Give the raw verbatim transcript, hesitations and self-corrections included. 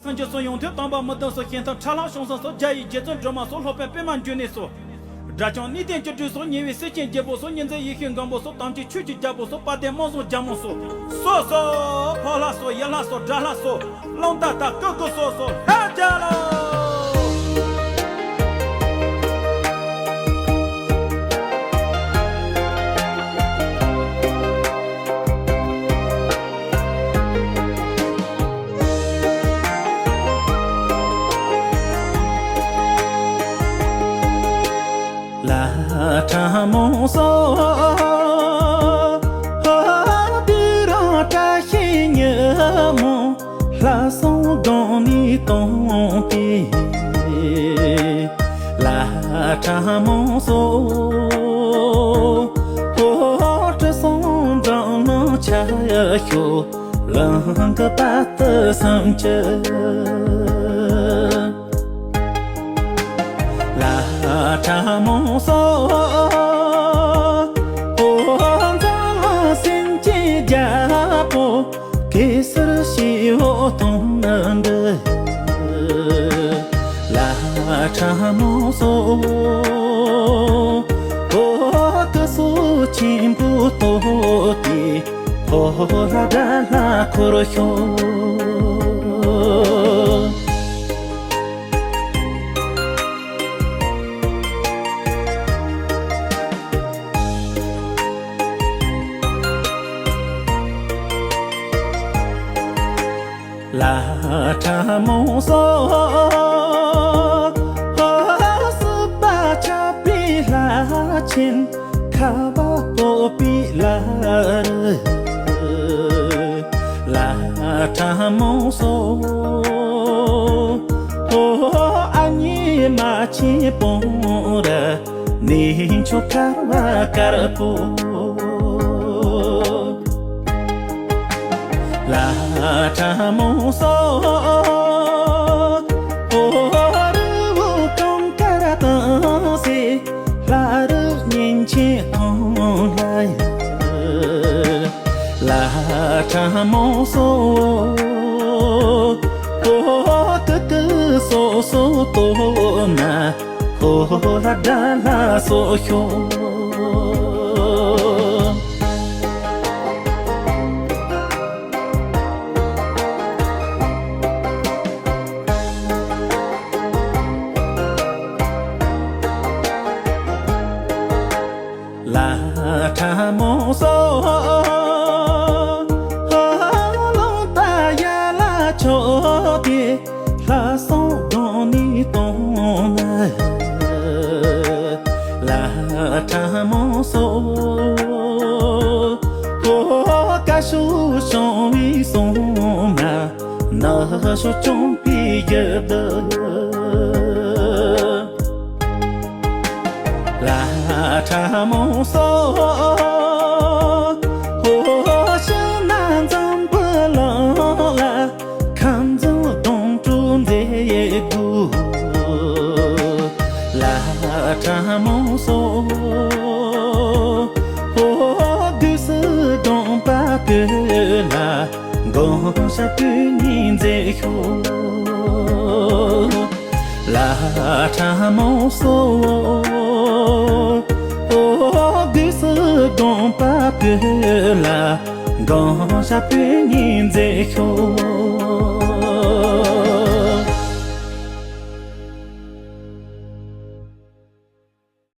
ཐམས་ཅད་སོགས། ཡོན་ཏན་དམ་པ་མི་བདུན་སོགས། ཞིང་ཐང་ཁྲ་ལྷམ་གཤོང་ཟན་སོགས། རྒྱ་ཡི་རྗེ་བཙུན་སྒྲོལ་མ་སོགས། སློབ་དཔོན་པདྨ་འབྱུང་གནས་སོགས། སྒྲ་བྱང་གནས་བརྟན་བཅུ་དྲུག་སོགས། ཉེ་བའི་སྲས་ཆེན་བརྒྱད་པོ་སོགས། ཉི་འཛིན་ཡེ་ཤེས་མགོན་པོ་སོགས། དམ་ཅན་ཆོས་ཀྱི་རྒྱལ་པོ་སོགས། དཔལ་ལྡན་དམག་ཟོར་རྒྱལ་མོ་སོགས། སོགས་སོགས། ཕོ་ལྷ་སོགས། ཡུལ་ལྷ་སོགས། དགྲ་ལྷ་སོགས། རླུང་རྟ་དང་སྐུ་དགུ་སོགས་སོགས། ལྷ་རྒྱལ་ལོ། ལྷ་ཁྲ་མོ་སོགས། དུས་རང་བཀྲ་ཤིས་ཉིན་མོ། ལྷ་སྲུང་སྒང་ནས་གཏོང་སྟེ། ལྷ་ཁྲ་མོ་སོགས། ཁྲི་སྲོང་ལྡང་ནང་ཆ་ཤོ། གླིང་གི་བར་དུ་སུམ་ཅུ། ལྷ་ཁྲ་མོ་སོགས། འོ་འཛམ་སེམས་ཅན་རྒྱལ་པོ། གེ་སར་ཞི་བོ་གཏོང་ནི་འདི། ལྷ་ཁྲ་མོ་སོགས། འོ་སྐུ་གསུང་ཆེན་པོ་བསྟོད་དེ། ཕོ་ལྷ་དགྲ་ལྷ་འཁོར་ཤོག། ལྷ་ཁྲ་མོ་སོགས། སྲིད་པ་ཁྱབ་པའི་ལྷ་ཆེན། ཁ་བ་སྤོབས་པའི་ལྷ་རི། ལྷ་ཁྲ་མོ་སོགས། ཨ་མྱེས་རྨ་ཆེན་སྤུངས་རི། གནས་མཆོག་ཁ་བ་དཀར་པོ། ལྷ་ཁྲ་མོ་སོགས། རི་བོ་གངས་དཀར་དང་སེ། ལྷ་རི་གཉན་ཆེན་ཐང་ལྷ་ཡི། ལྷ་ཁྲ་མོ་སོགས། སྐུ་དགུ་སོགས་སོགས་བསྟོད་ན། ཕོ་ལྷ་དགྲ་ལྷ་སོགས་ཤོག། ལྷ་ཁྲ་མོ་སོགས། རླུང་རྟ་ཡ་ལ་ཕྱོགས་ཏེ། ལྷ་སྲུང་སྒང་ནས་གཏོང་ན། ལྷ་ཁྲ་མོ་སོགས། ཨོ་ཀ་ཤུ་བྱུང་བའི་སྲུང་མ། ནག་ཤོ་བྱུང་པའི་རྒྱུད་དུ། ལྷ་ཁྲ་མོ་སོགས། ཨོ་ཕྱི་ནང་འཛམ་བུ་གླིང་ལ། ཁམས་གསུམ་སྡོང་གྲོགས་མཛད་དགོས། ལྷ་ཁྲ་མོ་སོགས། ཨོ་དུས་སུ་དགོངས་པ་པོད་ལ། དགོངས་ཞག་དུས་ནས་མཛད་ཤོག། ལྷ་ཁྲ་མོ་སོགས། ཨོ་དུས་སུ་དགོངས་པ་པོད་ལ། དགོངས་ཞག་དུས་ནས་མཛད་ཤོག།